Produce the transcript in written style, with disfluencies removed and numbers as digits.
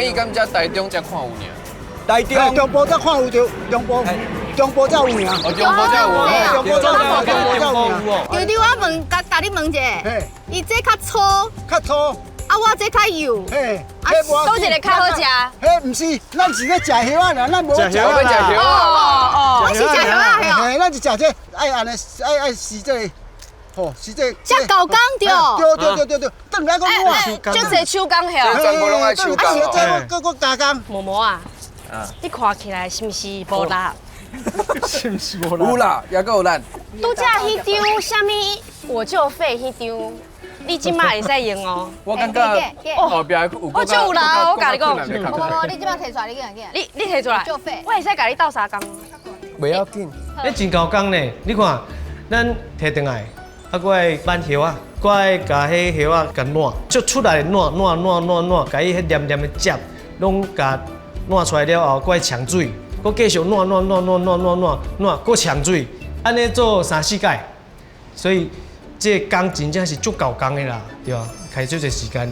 歡喜敢才台中才看有爾？台中中部才看有著，中部中部才有爾。哦，中部才有哦。中部才有，中部才有爾。舅舅，我問，共共你問一下，伊這較粗，較粗，啊我這較幼，嘿，啊，佗一個較好食？彼毋是，咱是咧食葉仔啦，咱無食我欲食葉仔。哦哦，我是食葉仔的。嘿，咱是食這，愛按呢，愛愛食這個，吼，是這。這厚工對。對對對對對，轉來閣軟。足濟手工遐。這全部攏愛手工哦。這閣閣加工。毛毛啊，你看起來是毋是無力？是毋是無力？有啦，猶閣有力。拄才彼張啥物我就廢彼張，你這馬會使用哦。我感覺後壁有。我就有啦，我共你講。無無無，你這馬提出來，你緊緊。你提出來。就廢。我會使共你鬥相共。袂要緊。你真厚工呢？你看，咱提轉來，啊，閣愛挽葉仔，閣愛共彼葉仔共挼，就出來挼挼挼挼挼，共伊彼黏黏的汁攏共挼出來了後，閣愛沖水，閣繼續挼挼挼挼挼挼挼挼，閣沖水，按呢做三四擺，所以這個工真正是足厚工的啦，對啊，開足濟時間。